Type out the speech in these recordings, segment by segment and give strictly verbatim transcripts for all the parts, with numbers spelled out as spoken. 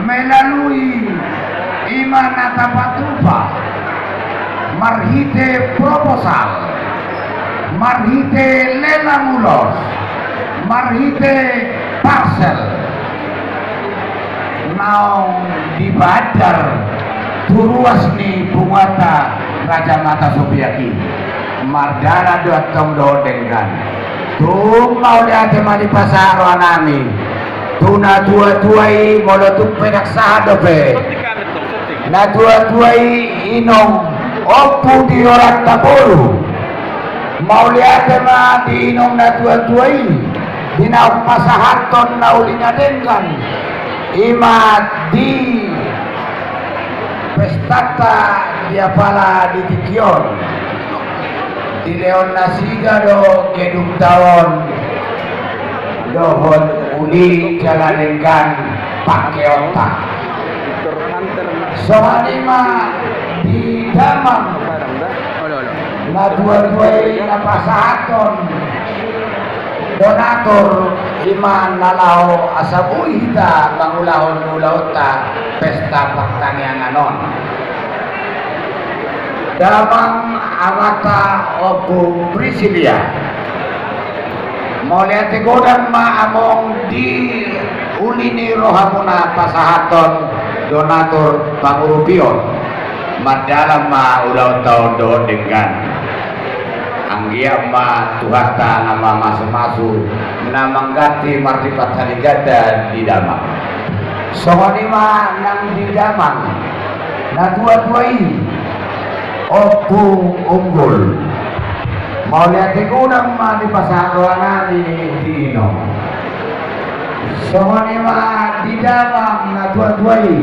Melalui i ma na tapatupa marhite proposal, marhite lelang ulos, marhite parsel, naung dipaandar tu ruas ni punguanta Raja Mata Sopiak i. Mardalan do antong dohot denggan. Tung mauliate ma dipasahat rohanami tu natuatua i, molo tung pe ndang sahat dope. Natuatua i, inong, ompu di horanta boru. Mauliate ma di inong natuatua i di naung pasahathon na uli na denggan, i ma di pestanta di apala di tingki on. Dilehon nasida do gedungta on dohot uli jala denggan pangkeonta. Songon i ma di damang natuatua i na pasahathon donatur, i ma na laho asa boi hita mangulahon ulaonta pesta partangiangan on. Damang amanta Ompu Prisilia, mauliate godang ma among di uli ni rohamuna pasahathon donatur pangurupion. Mardalan ma ulaonta on dohot denggan. Anggiat ma Tuhanta na mamasumasu, na mangganti marlipat haligaanta di damang. Songon i ma nang di damang natuatua i, Ompu Unggul. Mauliate godang ma dipasahat rohanami di inong. Songon i ma di damang natuatua i,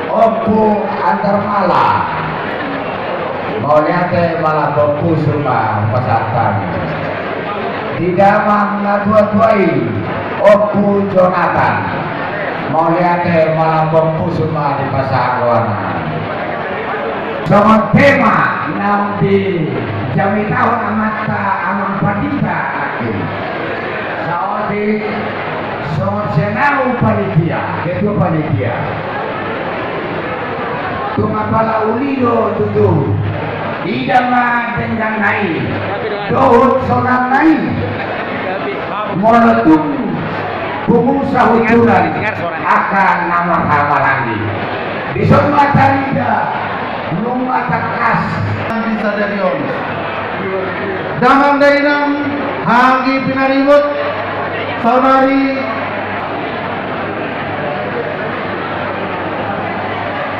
Ompu Antarmala. Mauliate ma, lambok pusu ma pasahat hami. Di damang natuatua i, Ompu Jonatan. Mauliate ma, lambok pusu ma dipasahat rohana. Songon tema naung dijamitahon amanta amang pandita nangkin. Saotik songon sinamot panitia, ketua panitia. Tung apala uli do tutu. Ida ma dengganna i dohot sonangna i. Molo tung pungu sahutulan angka na marhahamaranggi. Dison ma tarida nunga tangkas di sadari on. Damang dainang, anggi pinaribot, saonari.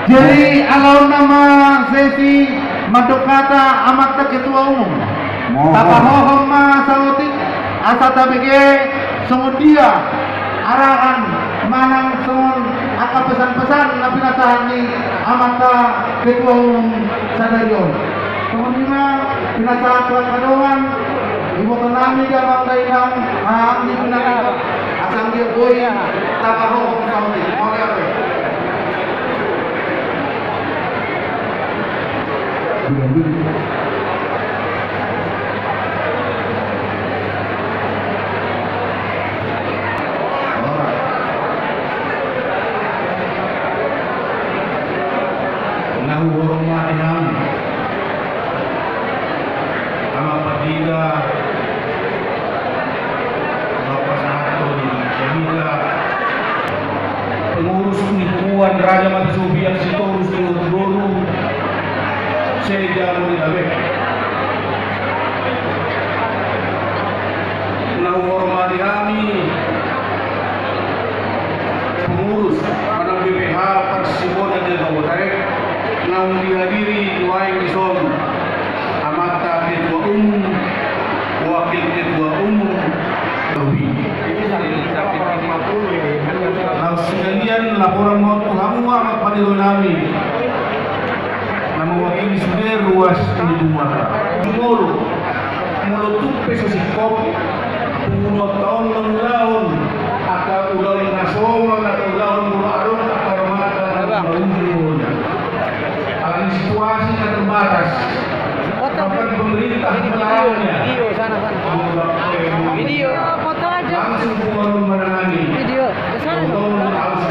Jadi, alana ma sesi mandok hata amanta ketua umum. Tapahohom ma saotik, asa tabege songon dia arahan manang songon angka pesan-pesan na pinasahat ni amanta ketua umum sadari on. Songon i ma pinasahat tu angka dongan, iboto nami damang dainang, anggi pinaribot, asa anggiat boi tapahohom saotik. Oke, oke. Na huhormati hami, amang pandita, amang pasahathon, pandita, pengurus ni punguan Raja Mata Sopiak Sitorus dohot boru, sejamu di tabe. Na huhormati hami, pengurus manang B P H Parsimbonan Jatinangor Utara, naung dihadiri nuaeng dison amanta ketua umum, wakil ketua umum, naung sekalian, laporan ma on tu hamu amang pandenami na mewakili sude ruas ni punguanta. Jumolo. Molo tung pe so singkop, punguanta on mangulahon angka ulaon na somal, na ulaon molo adong angka na mata na mangulahon. Alani situasi na terbatas, bahkan pemerintah melarangnya. Video, sana, sana. Video. Langsung punguan manangani. Video. Ke sana. Tolong harus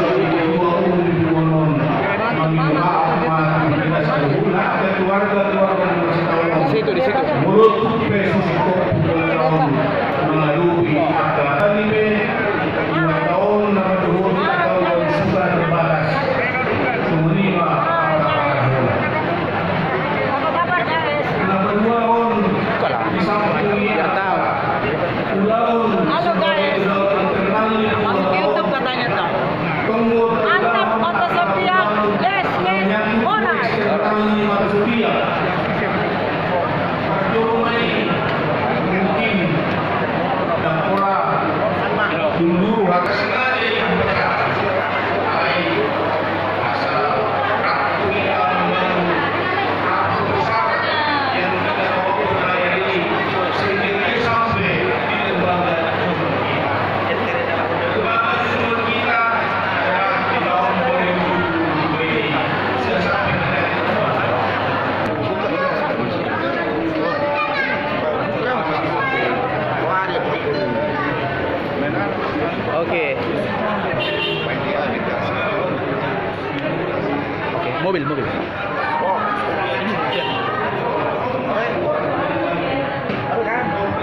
Mobil, mobil.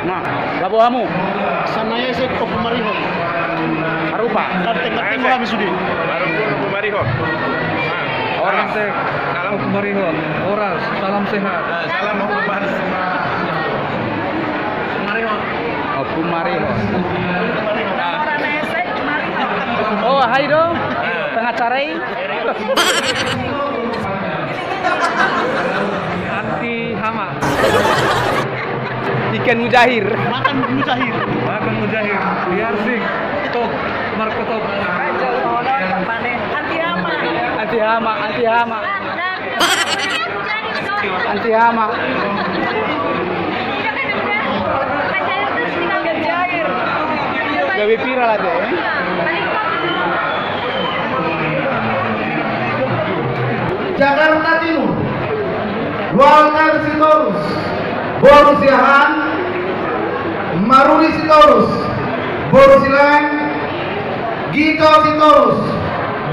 Nah, lapo hamu. Sanna Esek Ompu Marihon. Harupa. Ganteng-ganteng ma hami sude. Baru pun Ompu Marihon. Horas. Salam Ompu Marihon. Horas. Salam sehat. Salam Ompu Marihon. Ompu Marihon. Oh, hai do. Tengah carai. Anti hama. Ikan mujahir. Makan mujahir. Makan mujahir. Biar sing. Top. Marco Top. Anti hama. Anti hama. Anti hama. Anti hama. Gabe viral ate. Jakarta Timur. Walter Sitorus, boru Siahaan. Maruli Sitorus, boru Silaen. Gito Sitorus,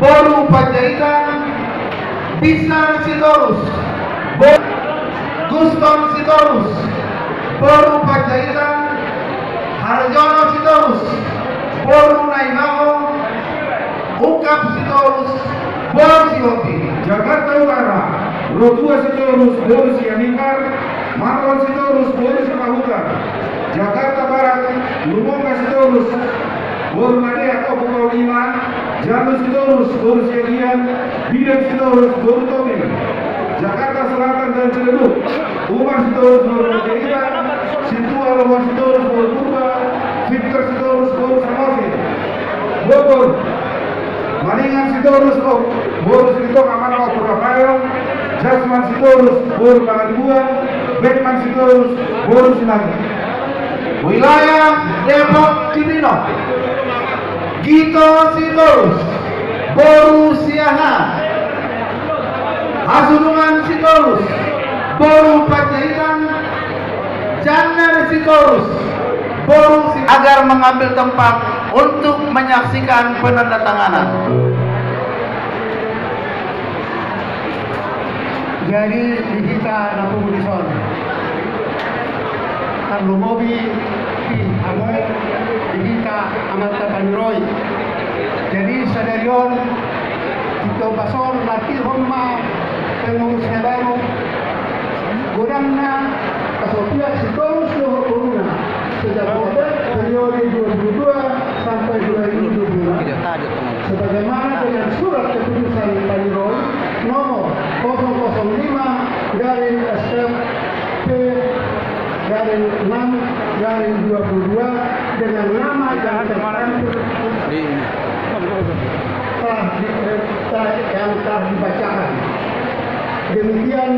boru Panjaitan. Binsar Sitorus, boru Guston Sitorus, boru Panjaitan. Harjono Sitorus, boru Naimaho. Ungkap Sitorus, boru Sihombing. Jakarta Utara, Rotua Sitorus, boru Sianipar. Marlon Sitorus, boru Sipahutar. Jakarta Barat, Lumonga Sitorus, boru Nadeak Ompu Paulina. Janus Sitorus, boru Siagian. Bidang Sitorus, boru Tobing. Jakarta Selatan dan Ciledug, Umar Sitorus, boru Panjaitan. Sintua Roman Sitorus, boru Purba. Victor Sitorus, boru Samosir. Bogor, Maningan Sitorus, boru Silitonga, Ompu Rafael. Jasman Sitorus, boru Pangaribuan. Betman Sitorus, boru Sinaga. Wilayah Depok Cibinong, Gito Sitorus, boru Siahaan. Hasudungan Sitorus, boru Panjaitan. Janner Sitorus, boru Si-, agar mengambil tempat untuk menyaksikan penandatanganan. Jadi di hita na pungu dison, tarlumobi di hamu di hita amanta paniroi. Jadi sadari on, di tombas on, nanti homa pengurus na baru. Godangna, kasopiak Sitorus dohot boruna, sejak periode dua puluh dua sampai dua ribu dua puluh lima. Sebagaimana dengan surat keputusan paniroi nomor kosong kosong lima garing S P P garing enam garing dua puluh dua dengan nama yang tercantum telah di-, eh, telah, yang telah dibacakan. Demikian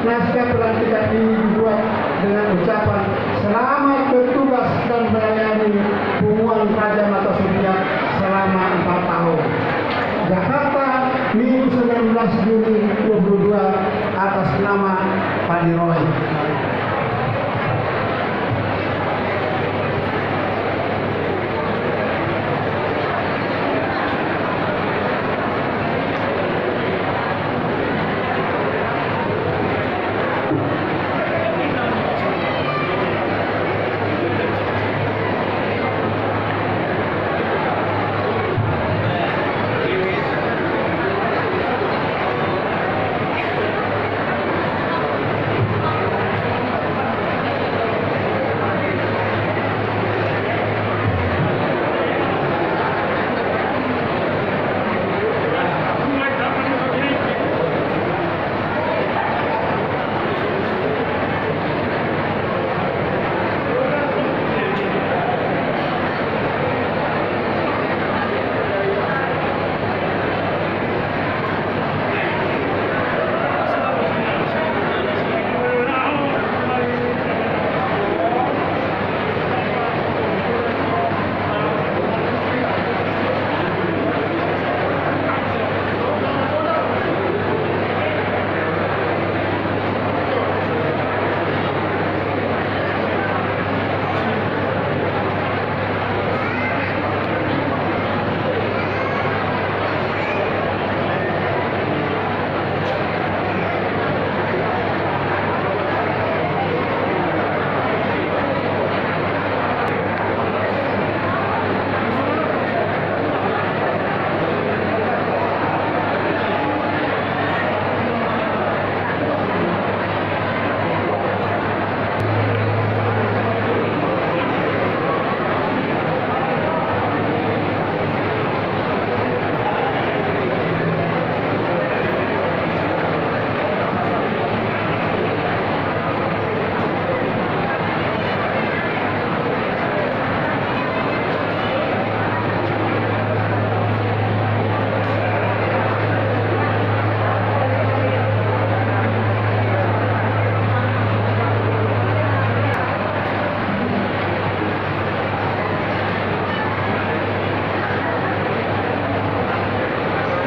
naskah pelantikan ini dibuat dengan ucapan selamat bertugas dan melayani punguan Raja Marta Sopiak selama empat tahun. Jakarta, Minggu sembilan belas Juni dua puluh dua, atas nama Paniroi.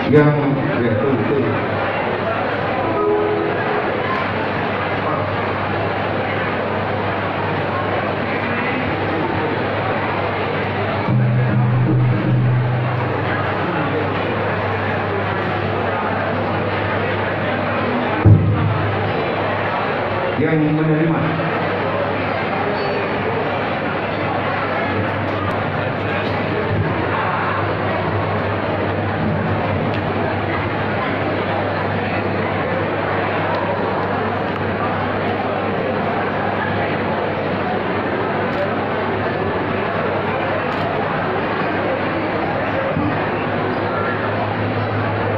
Yang, ya, tuh, tuh. Yang menerima.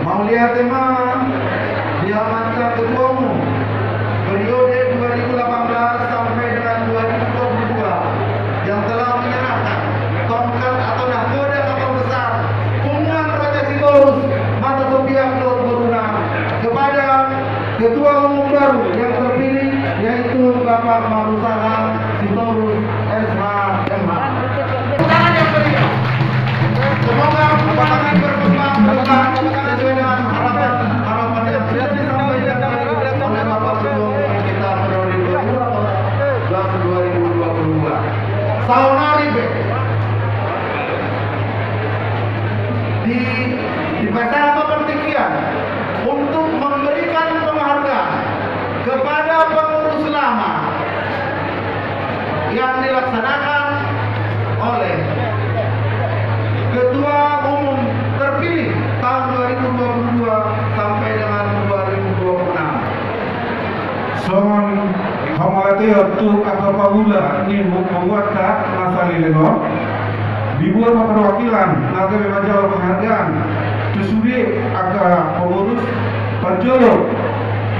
Mauliate ma di amanta ketua umum periode dua ribu delapan belas sampai dengan dua ribu dua puluh dua yang telah menyerahkan tongkat atau nahkoda kapal besar Punguan Raja Sitorus Mata Sopiak Dohot Boruna kepada ketua umum baru yang terpilih, yaitu Bapak Marusaha Sitorus S H M H. Tepuk tangan yang meriah. Semoga Punguan ini berkembang ke depan sesuai dengan harapan, harapan yang sudah disampaikan oleh Bapak Ketua Umum kita periode dua ribu delapan belas dua ribu dua puluh dua. Saonari pe di, dipasahat ma partingkian untuk memberikan penghargaan kepada pengurus lama yang dilaksanakan oleh Ketua Umum terpilih tahun dua ribu dua puluh dua sampai dengan dua ribu dua puluh enam. Songon hamauliateon tu angka pahula ni punguanta na saleleng on, dibuat ma perwakilan na gabe manjalo penghargaan tu sude angka pengurus, parjolo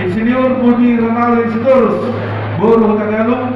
Insinyur Budi Ronaldo Sitorus, boru Hutagalung,